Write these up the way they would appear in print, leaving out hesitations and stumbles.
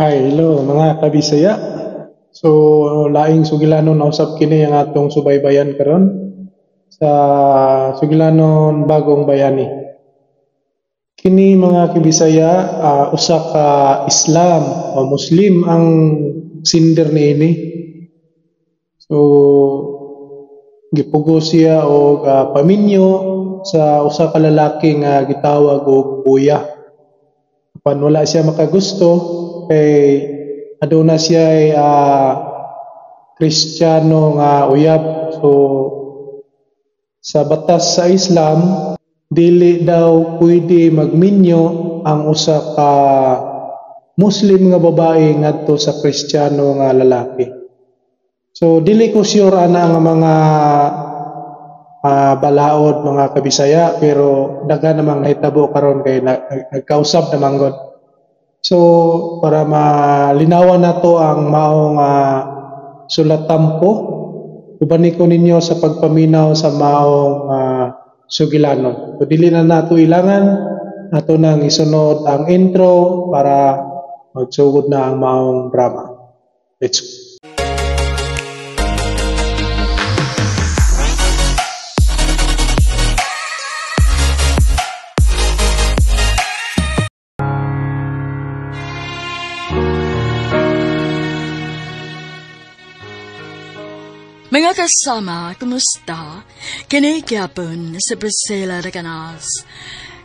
Hi, hello mga kabisaya. So, laing sugilanon na usab kini ang atong subaybayan karon sa sugilanon Bagong Bayani. Kini mga kabisaya, usa ka Islam o Muslim ang sender niini. So, gipugos siya og paminyo sa usa ka lalaki nga gitawag og Buya. Apan wala siya makagusto kay aduna siya ay Kristiyano nga uyab. So sa batas sa Islam, dili daw pwede magminyo ang usa ka Muslim nga babae ngadto sa Kristiyano nga lalaki. So dili ko sure ana ang mga balaod, mga kabisaya, pero daghan namang nahitabo karon kay nagkausab naman gud. So para malinawan nato ang maong sulat tampo, ubani ko ninyo sa pagpaminaw sa maong sugilanon. So dili na nato ilangan, ato nang isunod ang intro para magsugod na ang maong drama. Let's go. Mga kasama, kumusta? Kini gyapon si Priscilla Recanas.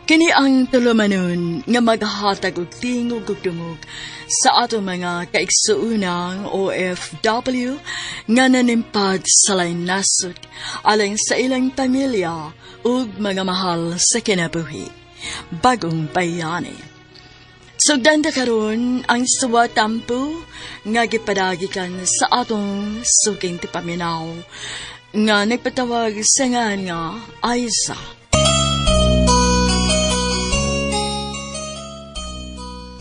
Kini ang tulumanon nga maghatag og tingog ug dungog sa atong mga kaigsuonang OFW nga nanimpad sa laing nasod alang sa ilang pamilya ug mga mahal sa kinabuhi. Bagong Bayani. Sugdan ta karon ang suwa tampo nga gipadagikan sa atong suking tipaminaw nga nagpatawag sa ngan nga Aiza.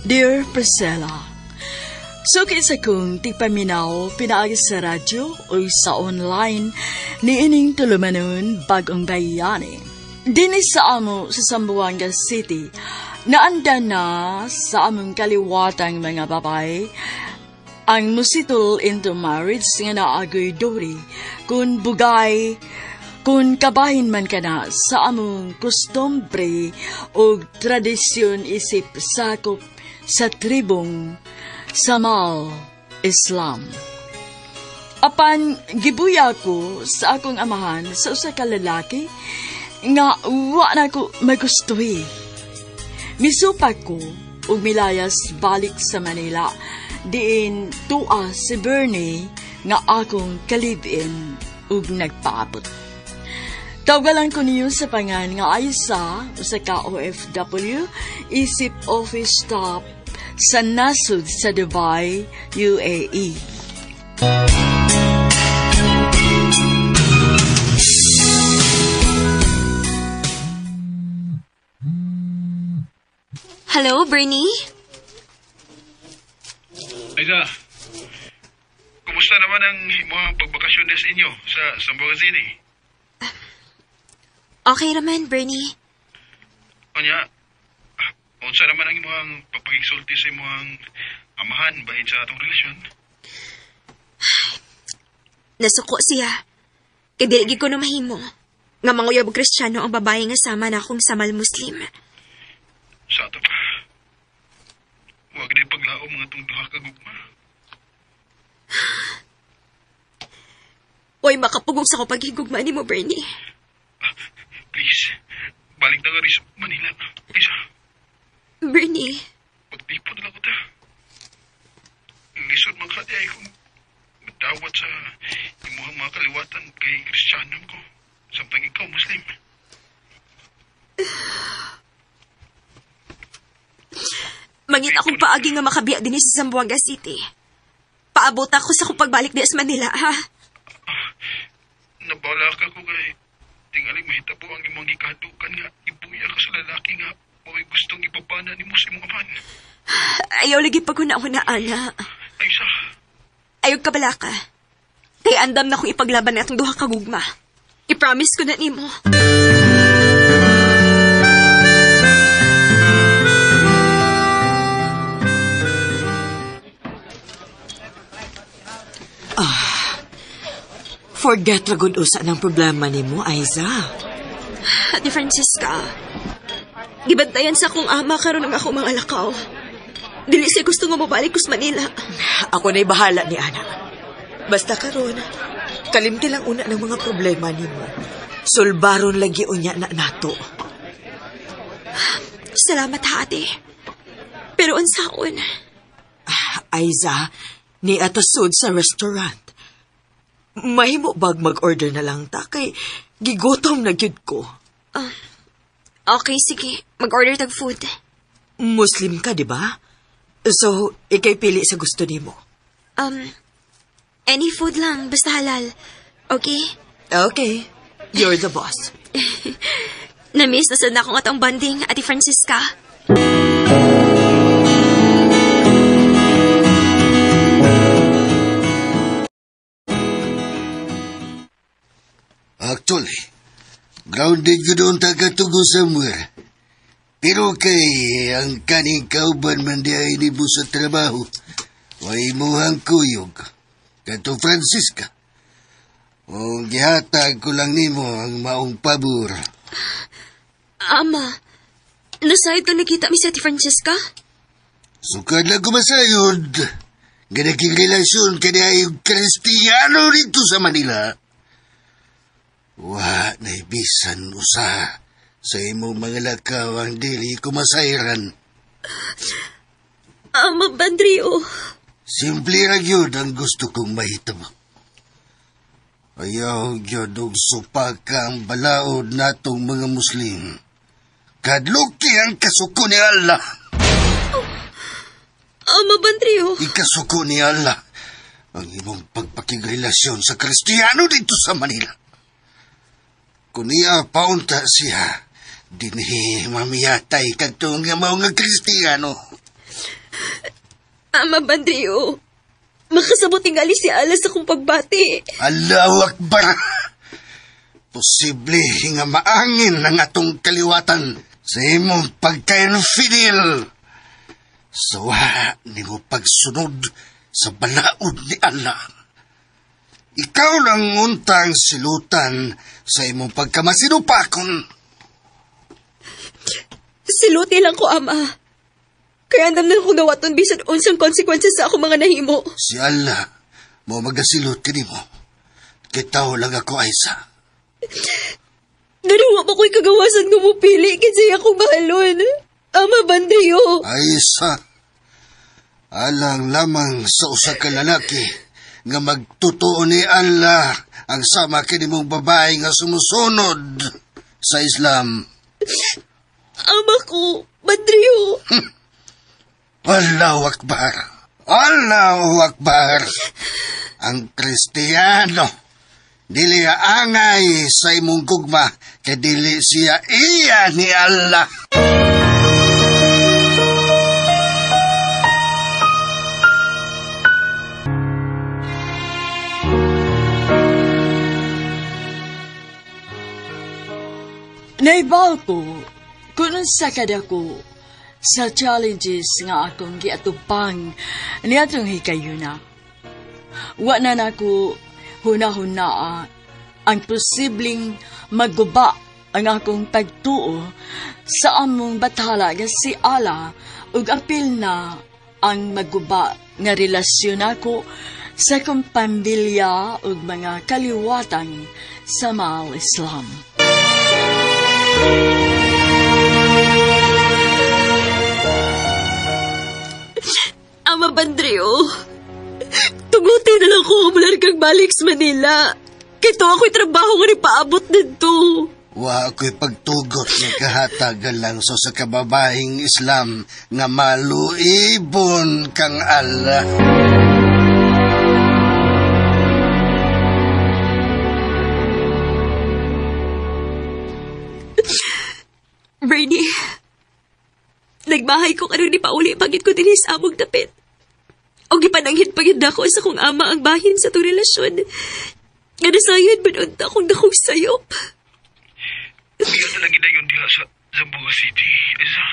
Dear Priscilla, suki sa kong tipaminaw pinaagi sa radyo o sa online ni ining tulumanon Bagong Bayani. Dini sa amo sa Zamboanga City, naanda na sa among kaliwatang mga babae ang musitol into marriage nga naagoy dori kung bugay, kung kabahin man ka na sa among kostumbre o tradisyon isip sakop sa tribong Samal Islam. Apan gibuya ko sa akong amahan sa usa ka lalaki nga wa na ko magustuhi. Misupak ko ug milayas balik sa Manila, diin tuwa si Bernie nga akong kalibin ug nagpaabot. Tawgalan ko niyo sa pangan nga Aiza, usa ka OFW, isip office staff sa nasod sa Dubai, UAE. Hello, Bernie? Aiza, kumusta naman ang mga pagbakasyon des inyo sa Zamboanga City? Okay raman, Bernie. Onya, unsa naman ang imong pagpagigsulti sa imong amahan bahin sa atong relasyon? Nasuko siya. Kay dili gid ko na mahimo nga manguyab og Kristiyano ang babae nga sama na akong samal Muslim. Sa ato pa, huwag din paglaom mga itong duha ka gugma. Uy, makapugong sa ko paghigugma ni mo, Bernie. Please, balik na nga rin sa Manila. Please, Bernie. Pagtipon na lang ko ta. Lisod man ka di ay kung madawat sa imuhang mga kaliwatan kay Kristiyano ko. Samtang ikaw, Muslim. Mangita akong paagi nga makabiya din sa Zamboanga City. Paabot ako sa kung pagbalik di sa Manila, ha? Nabala ka ko kay tingaling mahitabo ang imong gikadukan nga ibuya ka sa lalaki nga mao'y gustong ipabana nimo sa imong amahan. Ayaw lagi paghuna-huna, ana. Ay, sa. Ayaw kabala ka. Kay andam na kong ipaglaban na itong duha ka gugma. I-promise ko na nimo. Forget ra gud usa ng problema nimo, Aiza. Ate Francisca, gibantayan sa akong ama karon ang akong mga lakaw. Dili siya gusto nga mobalik ko sa Manila. Ako na'y bahala ni Ana. Basta karon, kalimti lang una ng mga problema nimo. Sulbaron lagi unya na nato. Salamat ha, ate. Pero unsaon? Aiza, ni atasod sa restaurant. Mahimo bag mag-order na lang ta kay gigutom na gyud ko. Okay, sige. Mag-order tag food. Muslim ka, di ba? So, ikay pili sa gusto nimo. Any food lang, basta halal. Okay? Okay. You're the boss. Na-miss na sad na akong atong bonding, Ate Francisca. Actually, grounded ko doon tagatugo somewhere. Pero kay ang kaning kauban man di ay nibo sa trabaho, way imuhang kuyog. Kato Francisca. O gihatag ko lang nimo ang maong pabor. Ama, nasayod ka nakita mi sa Ate Francisca? Sukad lang kumasayod. Ganaking relasyon kani ay Kristiyano dito sa Manila. Wa naibisan usa sa imong mga lakaw ang dili kumasayran. Ama, Bandrio. Simple ra gyud ang gusto kong mahitabo. Ayaw gyud og supaka ang balaod natong mga Muslim. Kadluki ang kasuko ni Allah. Oh, Ama, Bandrio. Ikasuko ni Allah ang imong pagpakigrelasyon sa Kristiyano dito sa Manila. Kung niya paunta siya, dinhi mamiyatay kadtong nga mao nga Kristiyano. Ama, Bandrio, makasabot tingali si Allah sa akong pagbati. Allahu Akbar! Posible nga maangin ang atong kaliwatan sa imong pagka-infidel. Sawa nimo pagsunod sa balaod ni Allah. Ikaw lang untang silutan sa imong pagkamasinupakon. Siluti lang ko, Ama. Kaya andam na akong dawaton bisan unsang konsekwenses sa akong mga nahimo. Si Allah mo magasilot kanimo. Kitaw lang ako, Aiza. Naruwa pa ko'y kagawasan nga mupili kasi akong mahalon. Ama, Bandrio. Aiza, alang lamang sa usa ka lalaki nga magtotoo ni Allah ang sama kini mong babae nga sumusunod sa Islam. Ama ko, Bandrio. Allahu Akbar! Allahu Akbar! Ang Kristiyano, dili angay sa imong gugma, kay dili siya iya ni Allah. Naibaw ko, kung unsa kada ko sa challenges nga akong giatupang niadtong hikayuna. Wa na nako hunahunaa ang posibleng magguba ang akong pagtuo sa among bathala nga si Allah ug apil na ang magguba nga relasyon nako sa akong pamilya ug mga kaliwatan sa Mal Islam. Ama Bandrio, tugutin na lang ko umulan kang balik sa Manila. Kito ako'y trabaho nga rin paabot nito. Wa ako'y pagtugot nga kahatagan lang so sa kababahing Islam nga maluibon kang Allah. Bernie, nagbahay ko karon ni pauli pagit ko dinhi sa among dapit. O gipananghid pagid ako sa akong ama ang bahin sa itong relasyon. Nga nasayod man unta akong dakong sayop. Iya talaga na yun diha sa Zamboanga City, Aiza.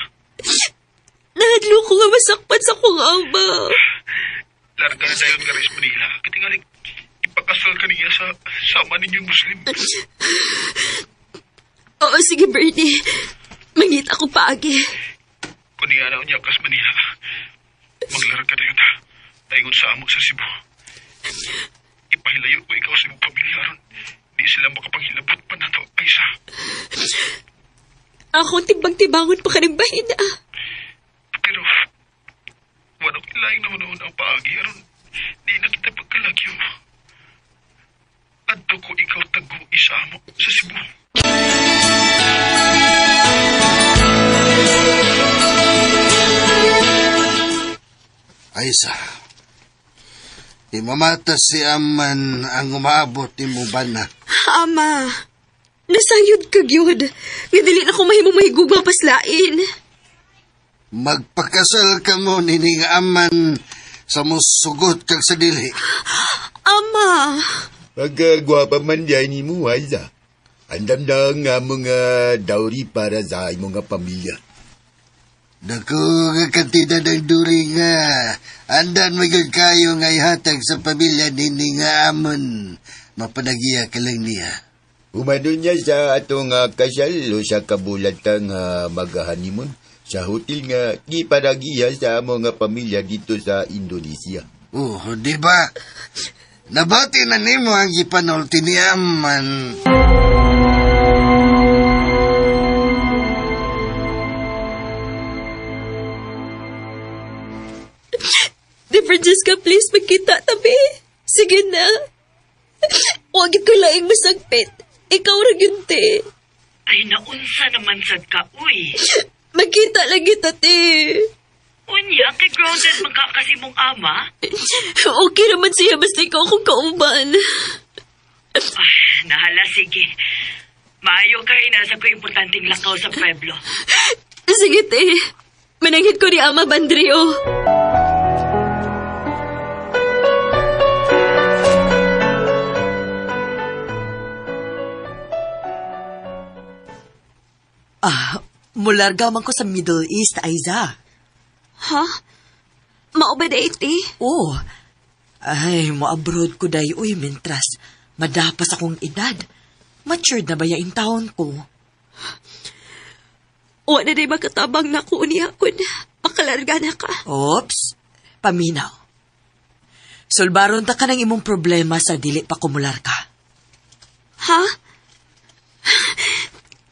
Nahadlo ko nga masakpan sa akong ama. Larga na dayon ka rin sa Manila. Katingaling, Ipakasal ka niya sa sama ninyong Muslim. Oo, sige, Bernie. Mangita ako paagi. Kung niya na niya kas Manila, maglarag ka na yun ha. Taingon sa amo sa Cebu. Ipahilayo ko ikaw sa imong pamilya aron di sila makapanghilabot pa nato, Aiza. Akong timbang-timbangon pa ka ng bahina. Pero, wala ko ilaing naman ang paagi aron di na kita pagkalagyo. Adto ko ikaw tago isa mo sa Cebu. Aiza, imamata si Aman ang umaabot ni mo bana. Ama, nasayod ka gyud. Nga dili na ko mahimong mahigugma paslain. Magpakasal ka mo nining Aman sa musugot kag sa dili. Ama! Pagkagwapa man yan ni mo, Aiza. Andam na nga mga dowry para sa imong pamilya. Naku, nga kantidad ng duri nga. Andan magyud kayo nga ihatag sa pamilya nini nga Amon. Mapanagiya ka lang niya. Umano niya sa atong kasal o sa kabulatang mag-honeymoon sa hotel nga gipanagiya sa among pamilya dito sa Indonesia. Oh, di ba? Nabati na nimo ang gipanulti ni Aman. Di Francesca, please, magkita tabi. Sige na. Huwag ko laing masagpit. Ikaw ra gyud, te. Ay, naunsa naman sad ka, uy. Magkita lang kita, te. Unya, kay grounded man ka kasi mong ama. Okay naman siya, basta ikaw akong kauban. Ay, nahala, sige. Maayo kay nasa ko importanteng lakaw sa pueblo. Sige, te. Mananghid ko ni Ama Bandrio. Ah, mularga man ko sa Middle East, Aiza. Ha? Mao ba date eh? Oo. Ay, mo-abroad ko day, uy, mentras. Madapas akong edad. Matured na ba yain taon ko? Wala na day makatabang na ko niya kun makalarga na ka. Oops, paminaw. Sulbaron ta ka ng imong problema sa dili pa kumular ka. Ha?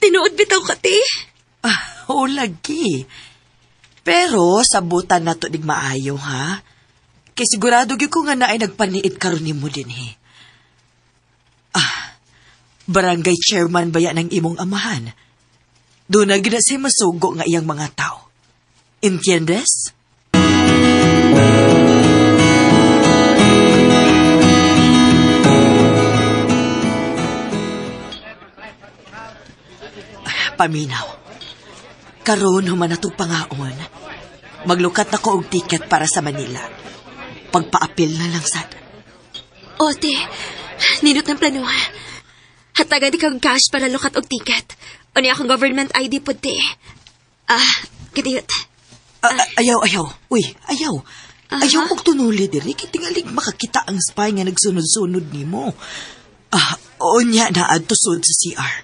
Tinuod bitaw ka, te? Ah, oo, lagi. Pero sabutan na to dig maayo, ha? Kay sigurado gyud ko nga naay nagpaniid karon nimo dinhi. Ah, barangay chairman ba yan ang imong amahan? Doon na gid si masugo nga iyang mga tao. Entiendes? Paminaw. Karon human na itong pangaon. Maglukat na ko og ticket para sa Manila. Pagpaapil na lang sad. Ote, ninot ng plano. Hatagan di kang cash para lukat og ticket. Unya akong government ID po, te. Ah, kadiyot. Ayaw, ayaw. Uy, ayaw. Ayaw kong tunuli diri. Kay tingalig makakita ang spy nga nagsunod-sunod nimo. Ah, unya na adto sud sa CR.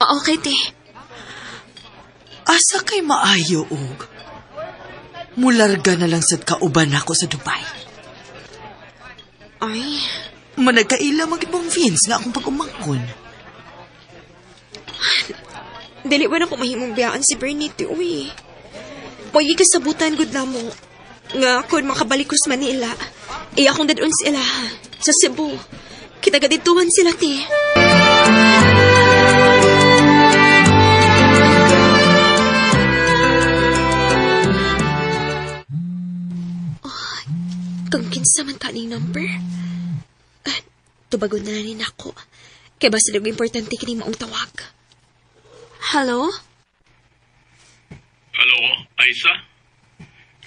Oh, okay, te. Asa kay maayo og? Mularga na lang sad kauban ako sa Dubai. Ay. Managkaila magibong Vince nga akong pag-umangkon. Dili ba na ko mahimong biyaan si Bernie, te, uy. Pwede kasabutan gud na mo. Nga kung makabalik ko sa Manila, iya akong dadun sila sa Cebu. Kita gadituan sila, te. Oh, kung kinsa man ka ning number? Tubagon na rin ako. Kaya basta lang importante kini maong tawag. Hello? Hello, Aiza?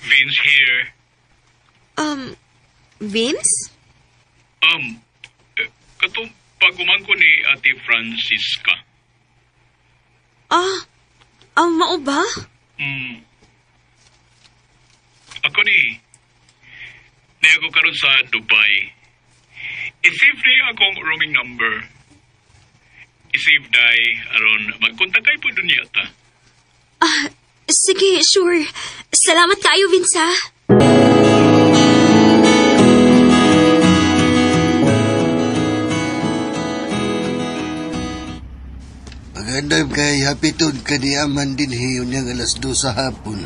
Vince here. Vince? Katong pagumangko ni Ate Francisca. Ah, mao ba? Ako ni. Niya ko karon sa Dubai. I-save ni akong roaming number. I-save day aron magkontak kay po dunya ta. Ah, sige, sure. Salamat kaayo, Vince, ha? Magandam kay hapiton kaniaman din hiyon niyang 2:00 sa hapon.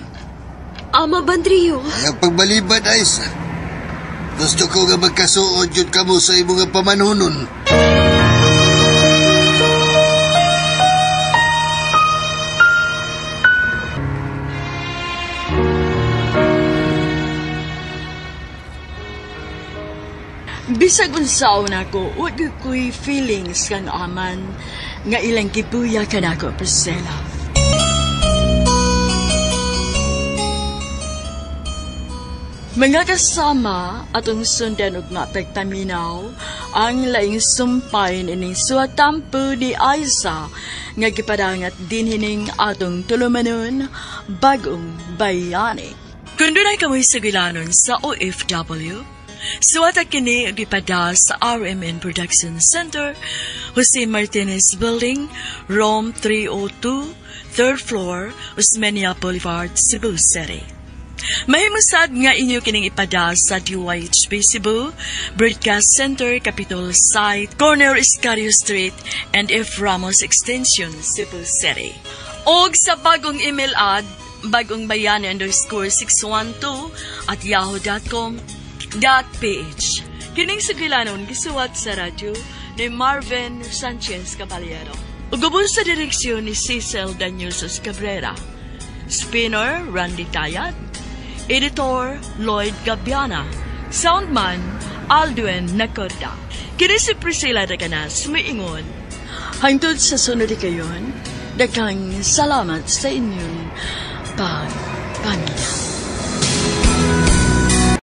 Ama Bandrio. Ayaw pagbalibad, Aisa. Gusto ko nga magkasuod yun kamo sa imong pamanunon. Bisag unsaon ako, wa gyud ko'y feelings kang aman nga ilang gibuya kanako, Priscilla. Mga kasama atong sundan og mapagpaminaw ang laing sumpay nining suwatampo ni Aiza nga gipadangat din hining atong tulumanon Bagong Bayani. Kung dunay kamoy sugilanon sa OFW, suwata kini og ipada sa RMN Production Center, Jose Martinez Building, Room 302, 3rd floor, Osmeña Boulevard, Cebu City. Mahimong sad nga inyo kining ipada sa DYHB Cebu, Broadcast Center, Capitol Site, Corner Escario Street, and F. Ramos Extension, Cebu City. Og sa bagong email ad, bagongbayani_612@yahoo.com.ph. Kining sugilanon gisuwat sa radyo ni Marvin Sanchez Caballero. Ug ubos sa direksyon ni Cecil Danielsos Cabrera. Spinner, Randy Tayat. Editor, Lloyd Gabiana. Soundman, Aldwin Nacorda. Kini si Priscilla Daganas, miingon. Hangtod sa sunod kayon, daghang salamat sa inyong pagpaminaw.